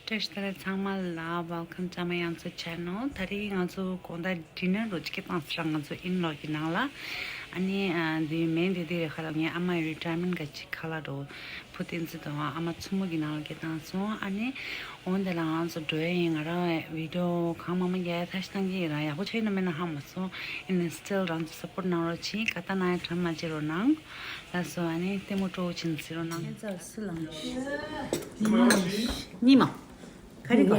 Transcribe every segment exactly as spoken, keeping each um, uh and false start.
བཀྲ་ཤིས་བདེ་ལེགས་ཚང་མ་ལ། Welcome to my Yansu channel. ད་རེས་ང་ཚོ་དགོང་དག་dinner་རོ་ཅིག་བཏང་ཟེར་ར། ང་ཚོ་in-law་གི་ནང་ལ། ཨ་ནི་ཨ་འདི་མེན་འདི་འདི་རེད་ཁ་ལ། ངའི་ཨ་མའི་retirement་ག་ཅིག་ཁ་ལག་རོ་བུ་བསྟན་འཛིན་དང་ཨ་མ་མཚོ་མོ་གི་ནང་ལ་སྐད་བཏང་སོང་། ཨ་ནི་འོན་དེ་ལ་ང་ཚོ་འགྲོ་ཡ་ཡིན། ང་རང་video་གང་མང་མང་རྒྱག་ཡ་ཐག་ཞིག་བཏང་གི་ཡིན། རང་ཡག་པོ་ཆགས་ཡིན་ན་མེད་ན་ཧ་མ་སོང་། ཨ་ནི་still་རང་ཚོ་support་གནང་རོགས་གྱིས། ཁ་ཏ་ན་ཡ་དྲན་མ་བརྗེད་རོགས་གནང་། ལགས་སོ། ཨ་ནི་ལྟད་མོ་སྤྲོ་བོ་ཅན་གཟིགས་རོགས་གནང་། ཉི་མ་ལ་ཡི་ཉི་མ། ག་རེ་ག་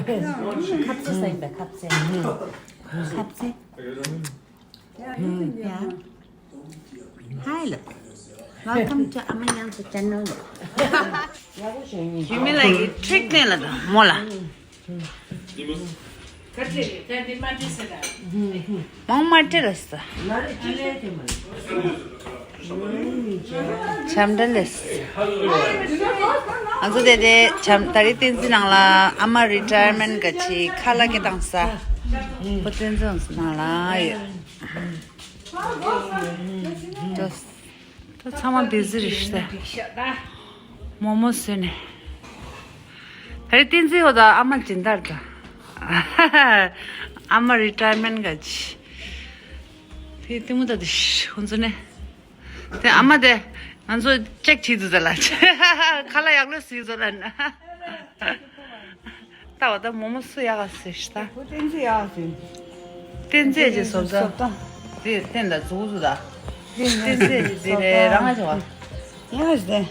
ཁབ་ཚེ་ཟ་ཡིན་པས། ཁབ་ཚེ། ཁབ་ཚེ། ཡ། Hi, look. Welcome to Ama Yansu channel. ཡུ་མི་ལ་ཡི་trick་ནས་ལ་དང་མོ་ལ། མང་མ་སྤྲེལ་ལ་ས། བྱམས་སྒྲ་ལས། ང་ཚོ་དེ་དེ་བྱམས་ད་རེས་བསྟན་འཛིན་ནང་ལ་ཨ་མ་retirement་ག་ཅིག་ཁ་ལག་གི་བཏང་ས། བུ་བསྟན་འཛིན་ནང་ལ་ཡོད། ད་ཚང་མ་busy་རེད་ཤག་མོག་མོག་བཟོས་ནས། ད་རེས་བསྟན་འཛིན་འོ་ད་ཨ་མ་སྦྱིན་བདག་ད། ཨ་མ་retirement་ག་ཅིག་དེ་ལྟད་མོ་ལྟ་དུས་ཁོང་ཚོ་ནས། དེ་ཨ་མ་དེ་ང་ཚོ་check་བྱེད་དུས་ཙ་ལ། ཁ་ལག་ཡག་ལོས་ཟིག་ཙ་ལ་ན། ལྟ་བ་ད་མོག་མོག་སུ་ཡག་ག་ཟེར་ཤི་ད། ཁོ་བསྟན་འཛིན་ཡག་ཟེར། བསྟན་འཛིན་གྱི་བཟོ་ལྟ། བཟོ་ལྟ། དེ་བསྟན་ད་འཛུགས་བཟོ་ད། བསྟན་འཛིན་གྱི་དེ་རེད་རང་ང་བྱ་བ། ཡག་ཟེར།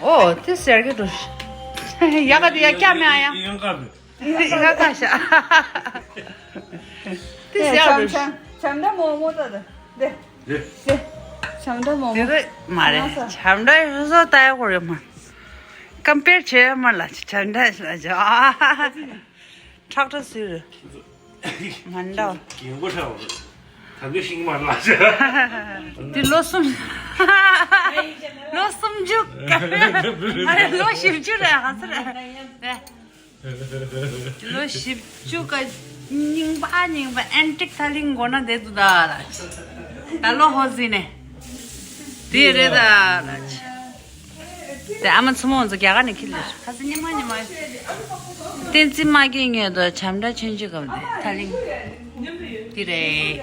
ཨོ་དེ་ཟེར་གི་འགྲོ་ཤི། ཡག་ག་དེ་ཡག་སྐྱ་མེད་ཨ་ཡང་། ཡང་ག་མེད། ཡག་ག་ཤ། དེ་ཟེར་འགྲོ་ཤི། བྱམས་བྱམས་ད་མོག་མོག་ད་ད། དེ། དེ། དེ། བྱམས་སྒྲ་མོག་དེ་མོག་ཚོ་མ་རེད། ང་ས། བྱམས་སྒྲ་ཡོད་སོ་ལྟ་ཡག་པོ་རེད་མ། Compare་བྱེད་ཡ་མ་ལ་བྱམས་སྒྲ་ཞིག་ལ་བྱ། ཁྲག་ཁྲག་སུས་རེད། མ་འདྲ་བ། རྒན་པོ་ཧྲ་བ། ད་གི་ཤིང་མ་ལ་བྱ། དེ་ལོ་གསུམ། ལོ་སུམ་ཅུ། ཨ་རེ་ལོ་བཞི་བཅུ་རེད་ཧ་ས་རེད། ལོ་བཞི་བཅུ་ག་རྙིང་པ་རྙིང་པ་ཨན་ཊིག་ཐ་ལིང་མགོ་ན་བསྡད་འདུག་ད་ལ། ད་ལོ་ཧོ་ཟིན་ནས། དེ་རེད་ད་ལ། དེ་ཨ་མ་མཚོ་མོ་ཚོ་རྒྱ་གར་ནས་ཁྱེར་ལ། ཁ་སང་ཉི་མ་ཉི་མ། བསྟན་འཛིན་མ་སྐྱེས་ངེས་དོ་བྱམས་སྒྲ་ཆུང་ཆུང་གམ་དེ་ཐ་ལིང་། དེ་རེད།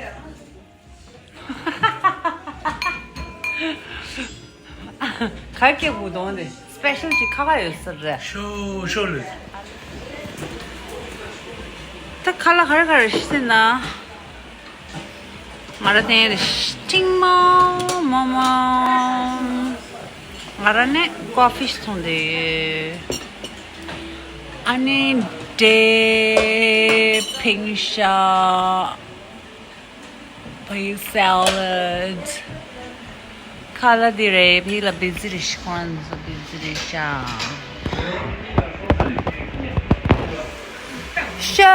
ག་སྐྱེ་དགུ་གདོང་དེ་སྤེ་ཤལ་གྱི་ཁ་ཁ་ཡོད་ས་རེད། ཤོ་ཤོ་ལེ། ད་ཁ་ལག་ག་རེ་ག་རེ་ཤི་ཟེར་ན། ང་ར་དེ་རེ་ཤི་ཏིང་མ་མ་མ། ང་ར་ནས་ཀོ་ཕི་ཤི་འཐུང་དེ་ཡོད། ཨ་ནི་འབྲས་ཕིང་ཤ། བྷི་སེ་ལཌ། ཁ་ལག་འདི་རེད། བྷི་ལ་བི་ཛི་རེད་ཤག་ཁོང་ཚོ་བི་ཛི་རེད་ཤག་ཤོ།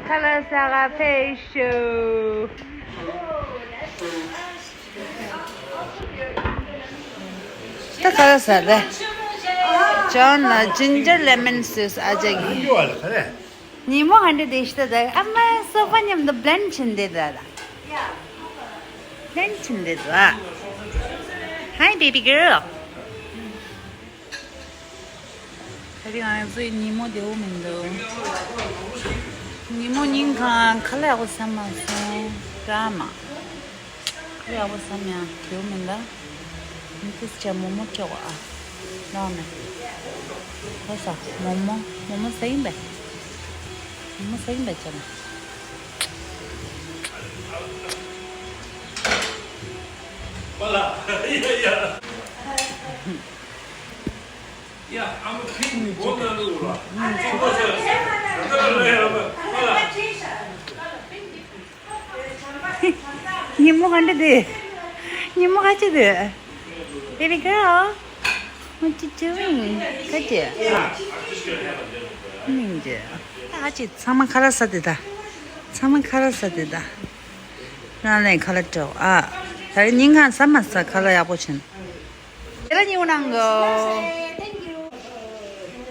ཁ་ལག་ཟ་ག་ཕེབས་ཤོག་ད་ཁ་ལག་ཟ་རེད། ཇོན་ལ་ཇིན་ཇར་ལེ་མོན་སོ་སི་ཨ་ཅག་གིས། ཉིན་མོ་ག་འདྲ་བསྡད་ཤི་ད། ཨ་མ་སོ་ཕ་མཉམ་དུ་བླེན་བྱིན་བསྡད་ད། བླེན་བྱིན་བསྡད་ད། Hi baby girl. ད་རིང་ང་ཚོའི་ཉིན་མོ་བདེ་བོ་མི་འདུག་ཉིན་མོ་ཉིན་གང་ཁ་ལག་ཡག་པོ་ཟ་མ་སོང་། ཌ་ར་མ། ཁ་ལག་ཡག་པོ་ཟ་མ་ཡང་བདེ་བོ་མི་འདུག་མི་ཚེ་ཆ་མོག་མོག་སྐྱོ་བ་ཨ། ནང་ནས། ཁོ་ས་མོག་མོག་མོག་མོག་ཟ་ཡིན་པས། མོག་མོག་ཟ་ཡིན་པས་ཆ་ན། ཉིན་མོ་ག་འདྲ་འདུག་ཉིན་མོ་ག་ཅི་འདུག Baby girl, what you doing? ག་ཅི། སྙིང་རྗེ། ཨ་ཅེ་ཚང་མ་ཁ་ལག་ཟ་དེ་ད། ཚང་མ་ཁ་ལག་ཟ་དེ་ད། རང་ལས་ཁ་ལག་སྤྲོ་ཨ། ད་རེས་ཉིན་གང་ཟ་མ་ཟ་ཁ་ལག་ཡག་པོ་བྱིན། ཤེ་ལ་ཉིའུ་ནང་གོ།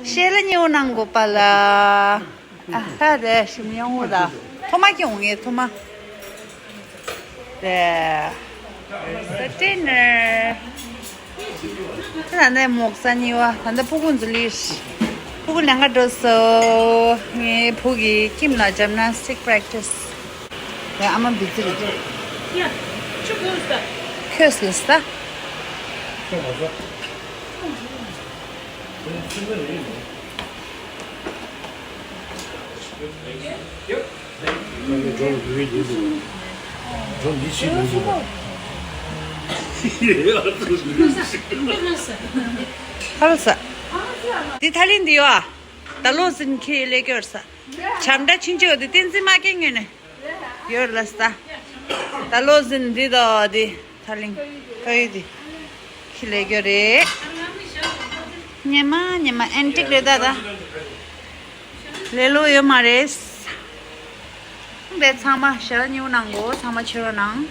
ཤེ་ལ་ཉིའུ་ནང་གོ་པ་ལ། ཨ་ཧ་རེ་ཤི་མི་ཡོང་ངོ་ད། ཐོ་མ་ཀྱི་འོང་ངེ་ཐོ་མ། རེ། The dinner. ད་ལྟ་མོག་ས་གཉིས་པ། ད་ལྟ་ཕྲུ་གུ་ཚོ་ལིས། ཕྲུ་གུ་ལེན་ག་འགྲོ་སོང་། ངའི་བུ་གིས་ཀིམ་ལ་ཇམ་ན་སི་ཊིག་པྲེག་ཊི་སི། ཡ་ཨ་མ་བི་ཛི་རེད། ཁོས་ལིས་ད། ཧལ་ས། འདི་ཐ་ལིན་འདི་ཡོ། ད་ལོ་ཟིན་ཁྱེད་ལས་སྐྱོར་ས། བྱམས་སྒྲ་ཆུང་ཆུང་འདི་བསྟན་འཛིན་མ་སྐྱེ་ངོས་ནས། ཡོད་ལ་ས། ད་ལོ་ཟིན་འདི་དང་འདི། ཐ་ལིང་། ཁ་ཡོད་དེ། ཁྱི་ལས་རྒྱུ་རེད། ཉི་མ་ཉི་མ་ཨན་ཊིག་རེད་ད་ད། ལས་ལོ་ཡོད་མ་རེད། དེ་ཚང་མ་ཞལ་ཉིའུ་གནང་གོ། ཚང་མ་ཕྱི་རོ་གནང་།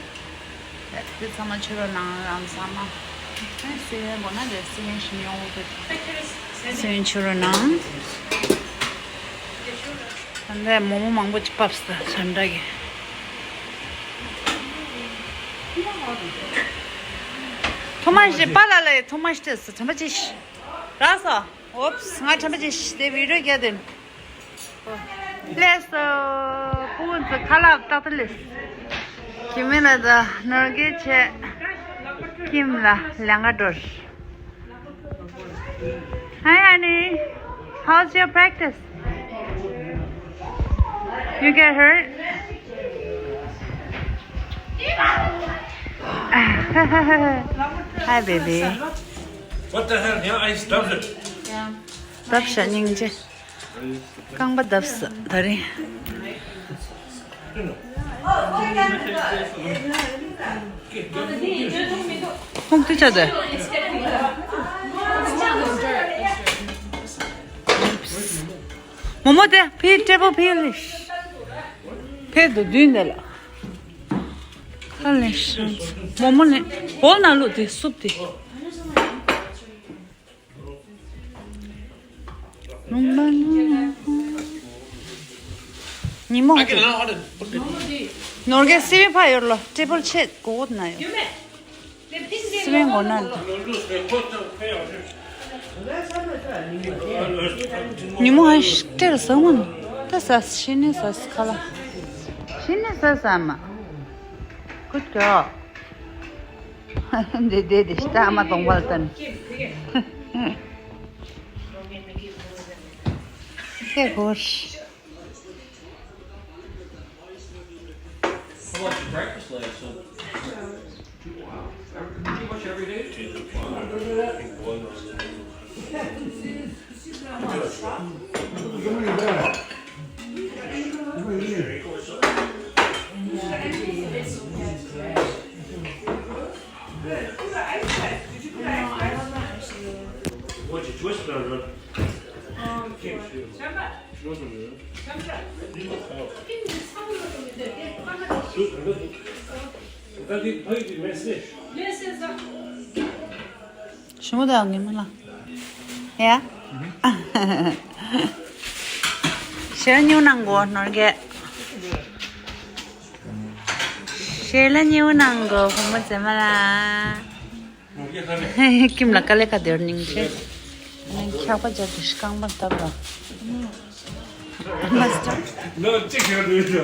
དེ་ཚང་མ་ཕྱི་རོ་གནང་། རང་ཚང་མ། སི་ཝན་གོ་ན་དེ་སི་ཝན་ཞིམ་ཡོང་གི། སི་ཝན་ཕྱི་རོ་གནང་། ད་ལྟ་མོག་མོག་མང་པོ་ཅིག་ཕབ་སྟེ་ཆམ་འདྲ་གི། ཐོ་མ་ཤི་པ་ལ་ལ་ཡི་ཐོ་མ་ཤི་ཏེ་སི་ཁྲམ་པ་ཅི་ཤི། ར་སོ། ཨོབས་ང་ཁྲམ་པ་ཅི་ཤི་དེ་བི་རོ་རྒྱ་དེ། ལས་སོ། ཕྲུ་གུ་ཚོ་ཁ་ལག་ཏག་ཏག་ལས། ཁྱིམ་མི་ལ་ད་ནོར་གེ་ཆེ། ཁྱིམ་ལ་ལས་ཀ་འགྲོ། Hi, honey. How's your practice? You get hurt? Hi, baby. What the hell? Yeah, I stubbed it. Stubbed it, སྙིང་རྗེ། རྐང་པ་བརྡབས་ད་རིང་། ཁོང་ཏི་ཆ་དེ། མོ་མོ་དེ་ཕི་ཊེ་བལ་ཕི་ལིཤ། ཕེ་དུ་བདུན་དེ་ལ། ཁ་ལེ་ཤ། མོ་མོ་ནི་བོ་ན་ལུ་དེ་སུབ་དེ། ཉི་མོ། ནོར་གེ་སི་བི་ཕ་ཡོར་ལོ་ཊེ་བལ་ཆེད་གོ་བོད་ན་ཡོ། སི་བན་གོ་ན། ཉི་མོ་ཨ་ཤི་ཏེར་ཟ་མོ་ན། ད་ཟ་ཤི་ནི་ཟ་ཁ་ལ། ཤི་ནི་ཟ་ཟ་མ། Good girl. འདི་འདི་འདི་ཤི་ད་ཨ་མ་གདོང་པ་ལ་ལྟ་ནི། ཧེ་ཧོར། How about your breakfast last night? Pretty much every day? What you twist it on, huh? ཞུ་མོ་དང་ངེས་མ་ལ། ཡ། ཞལ་ཉུང་གནང་གོ་ནོར་གེ། ཞལ་ཉུང་གནང་གོ་བུ་མོ་མཛེས་མ་ལ། ཀིམ་ལ་དཀའ་ལས་ཁག་དེར་སྙིང་རྗེ། ཁྱག་པ་རྒྱབ་ཀྱི་རྐང་པ་བཏབ་ལ། No, check your video.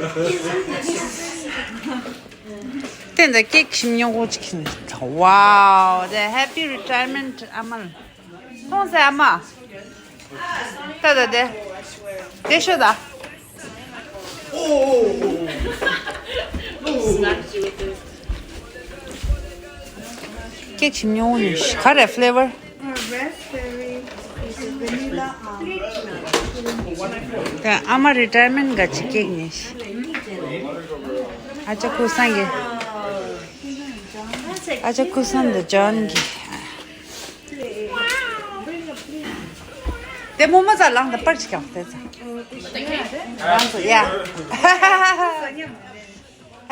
དེ་འདྲ་ཀེག་ཞིམ་ཉོ་གོ་ཅིག་ཤིན། Wow, the happy retirement ཨ་མ་ལ། མཐོང་ཟེར་ཨ་མ། ད་ད་དེ། དེ་ཤོད་ད། ཀེག་ཞིམ་ཉོ་ནི་ག་རེ་flavor? Raspberry, vanilla, almond. ད་ཨ་མ་རི་ཊ་ཡར་མེན་ག་ཅི་ཀེག་ནི། ཨ་ཅག་ཀུ་སང་གི། ཨ་ཅག་ཀུ་སང་དང་ཇོན་གི། དེ་མོ་མོ་ཙ་ལང་དང་པར་ཅིག་ཀྱང་དེ་ཙ། རང་ཚོ་ཡ།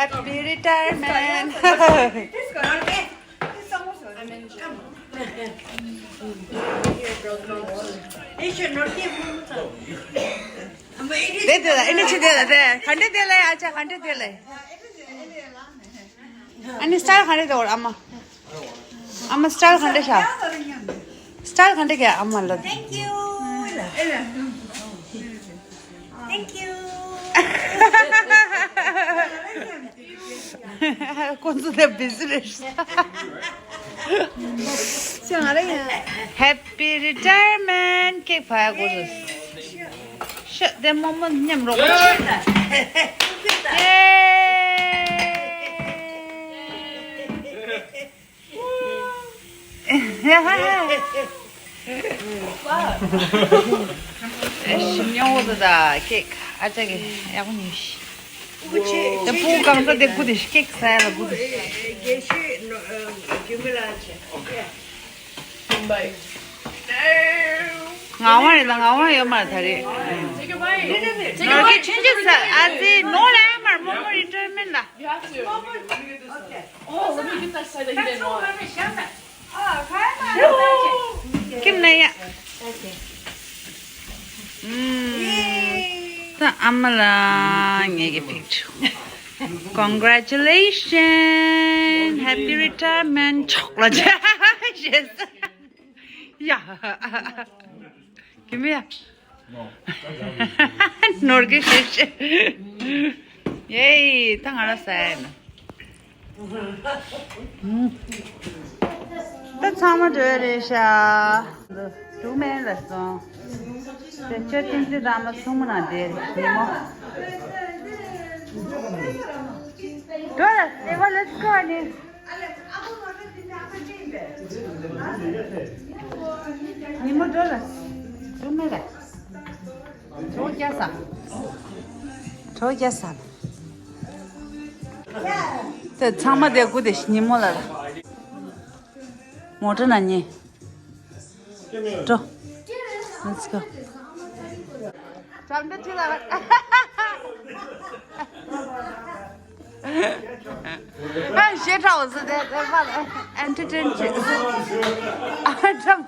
Happy retirement. དེ་དེ་ལ་ཨེ་ནི་ཆི་དེ་ལ་དེ་ག་འདྲ་དེ་ལ་ཡ་ཅག་ག་འདྲ་དེ་ལ། ཨ་ནི་སི་ཊལ་ག་རེ་འདུག་ཨ་མ། ཨ་མ་སི་ཊལ་ག་འདྲ་ཤག་སི་ཊལ་ག་འདྲ་གི་ཨ་མ་ལ། Thank you. Thank you. ཁོ་ཚོ་དེ་བི་ཟི་རེད། ཤ་ང་ར་ཡིན། Happy retirement cake ཕ་ཡ་གོ་ཚོ། ཤ་དེ་མོ་མོ་མཉམ་རོགས་པ་ཆེ། ཡེ། ཞིམ་ཉོ་བོ་དུ་ད་ཀེག་ཨ་ཅག་གི་ཡག་པོ་ཉོས་ཤི། དེ་སྤུ་གུ་གང་ས་དེ་དགུ་དེ་ཤི་ཀེག་ཟ་ཡ་ལ་དགུ་དེ་ཤི། ངག་དབང་རེད་ལ་ངག་དབང་ཡོད་མ་རེད་ད་རེད། ནོར་གྱི་ཆུན་ཆུན་ཟ་ཨ་ཙི་ནོར་ལ་ཡ་མར་མོ་མོ་རི་ཊ་ཡར་མེན་ཊ་ལ། Oh, let me get that side that he didn't want. ཁྱིམ་ན་ཡ། ད་ཨ་མ་ལ་ངེད་ཀྱི་picture. Congratulations, happy retirement. ཆོག་ལ་ཅེ་ཞེས། ཡ། Give me a ནོར་གི་ཤེས་ཤེས། ཡེ། ད་ང་ར་ཟ་ཡ་ན། ད་ཚང་མ་འགྲོ་ཡ་རེད་ཤག་འགྲོ་མེད་ལ་སོང་། དེ་ཆོས་བསྟན་འཛིན་རང་མ་སྲུང་མ་ན་དེ་ཉིན་མོ། འགྲོ་ལ་སེ་བ་let's go ནི། ཉིན་མོ་འགྲོ་ལ། འགྲོ་མེད་ལ། གྲོགས་སྐྱ་ས། གྲོགས་སྐྱ་ས། དེ་ཚང་མ་དེ་དགུ་དེ་ཉིན་མོ་ལ་ལ། མོ་ཊ་ན་ཉེ། འགྲོ། Let's go. ཞེ་དྲག་འོ་ཟེར་ཏེ་དེ་པར་ཨེན་ཊར་ཊེན་བྱེད། ཨ་ཁྲམ།